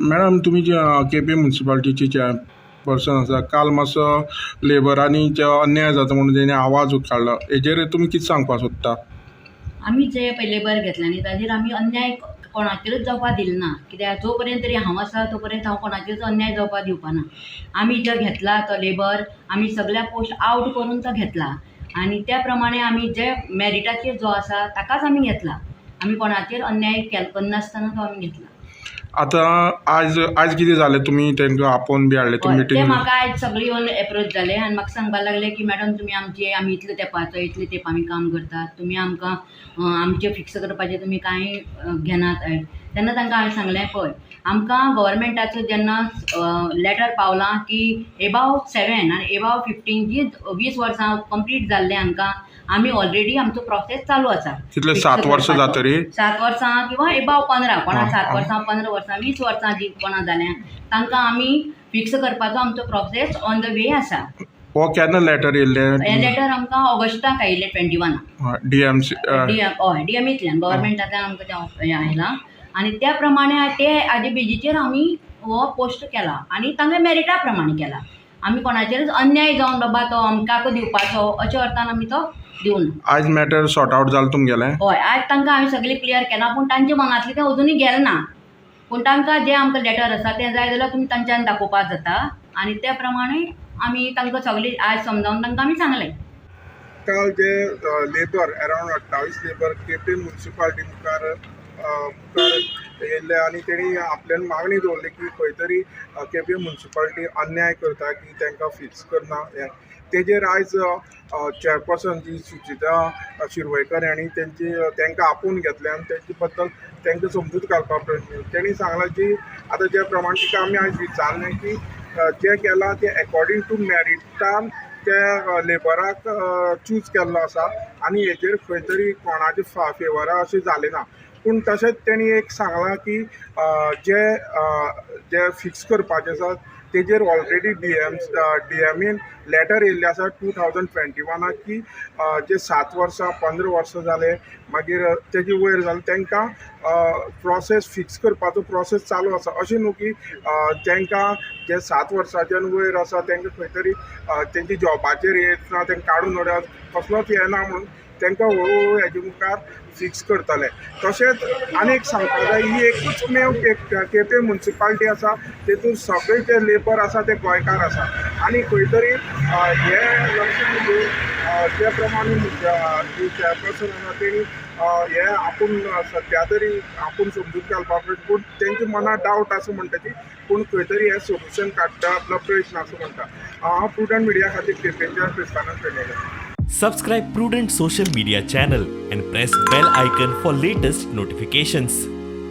Madam, तुमी जे Quepem मुन्सिपालिटीची chairperson आसा, काल मातसो लेबरांनी जे अन्याय जाता म्हणून तेणी आवाज काडलो, हेजेर तुमी कितें सांगपाक सोदता? आमी जे पळय लेबर घेतला न्ही, ताजेर आमी अन्याय कोणाचेरूच जावपाक दिले ना, कित्याक जो पर्यंत तरी हांव आसा तो पर्यंत हांव कोणाचेरूच अन्याय जावपाक दिवपा ना. आमी जो घेतला तो लेबर आमी सगळ्या पोस्ट आवट करून तो घेतला आनी त्या प्रमाणे आमी जे मॅरिटाचेर जो आसा ताकाच आमी घेतला. आमी कोणाचेर अन्याय करनासतना तो आमी घेतला. आतां आयज कितें जालें, तुमी तांकां आपोवन बी हाडले? हय, ते मिटींग म्हाका आयज सगळी येवन एप्रोच जाले आनी म्हाका सांगपाक लागले की मॅडम, तुमी आमचे, आमी इतले तेंपाचो, इतले तेंप आमी काम करतात, तुमी आमकां आमचें फिक्स करपाचें तुमी कांय घेनात. तेन्ना तांकां हांवें सांगलें, पळय, आमकां गव्हर्मेंटाचो जेन्ना लेटर पावलां की एबाव 7 आनी एबाव 15 जी 20 वर्सां कंप्लीट जाल्ले हांकां आमी ऑलरेडी आमचो प्रोसेस चालू आसा. कितले, 7 वर्सां जातरी? 7 वर्सां किंवा एबाव 15 कोणा 7 वर्सां, 15 वर्सां, 20 वर्सां जी कोणा जाल्या तांकां आमी फिक्स करपाचो आमचो प्रोसेस ऑन the way आसा. हो केन्ना लेटर येयल्लें? हें लेटर आमकां ऑगस्टाक आयिल्लें, 21. डीएमसी? डीएम, हय, डीएमईंतल्यान, गव्हर्मेंटांतल्यान आमकां तें हें आयलां आनी त्या प्रमाणे ते हाजे बेजीचेर आमी हो पोस्ट केला आनी तांकां मॅरिटा प्रमाणे केला. आमी कोणाचेरूच अन्याय जावन बाबा तो अमकाक दिवपाचो अशें अर्थान आमी तो दिवना. आयज मॅटर सॉर्ट आवट जालें तुमगेलें? हय, आयज तांकां हांवें सगळें क्लियर केलां, पूण तांच्या मनांतलें तें अजुनूय गेलें ना. पूण तांकां जें आमकां लेटर आसा तें जाय जाल्यार तुमी तांच्यान दाखोवपाक जाता आनी त्या प्रमाणे आमी तांकां सगळें आयज समजावन तांकां आमी सांगलें. काल जे labour, around 28 labour Quepem municipality मुखार येयल्ले आनी तेणी आपल्यान मागणी दवरली की खंय तरी केपें मुन्सिपालिटी अन्याय करता की तांकां फिक्स करना. हें तेजेर आयज चेअरपर्सन जी सुचिता शिरवयकर हांणी तेंची तांकां आपोवन घेतलें आनी तेंचे बद्दल तांकां समजूत घालपा प्रयत्न केलो. तेणी सांगलां की आतां जे प्रमाण तिका आमी आयज विचारलें की जें केलां तें एकॉर्डींग टू मॅरिटान त्या लेबराक चूज केल्लो आसा आनी हेजेर खंय तरी कोणाचे फेवरा अशें जालें ना. पूण तशेंच तेणी एक सांगलां की जे फिक्स करपाचें आसा तेजेर ऑलरेडी डीएमईन लेटर येयल्लें आसा 2021 की जे 7 वर्सां, 15 वर्सां जाले, मागीर तेजे वयर जाले, तांकां प्रोसेस फिक्स करपाचो प्रोसेस चालू आसा. अशें न्हू की तांकां जे 7 वर्साच्यान वयर आसा तांकां खंय तरी तेंच्या जॉबाचेर येत ना, तांकां काडून उडयात, कसलोच हें ना म्हणून तांकां हळू हळू हेजे मुखार फिक्स करतले. तशेंच आनी एक सांगपाक जाय, ही एकूच मेव केपें मुन्सिपालिटी आसा तेतून सगळे जे लेबर आसा ते गोंयकार आसा आनी खंय तरी हे लक्षांत घेवन जे प्रमाणे जी चेअरपर्सन आसा तेणी हे आपूण सद्या तरी आपूण समजूत घालपाक प्रयत्न, पूण तेंच्या मनात डावट आसा म्हणटा ती, पूण खंय तरी हें सोल्युशन काडटा आपलो प्रयत्न आसा म्हणटा. हांव प्रुडंट मिडिया खातीर केपेंच्या क्रिस्तानान Fernandes. Subscribe Prudent Social Media channel and press bell icon for latest notifications.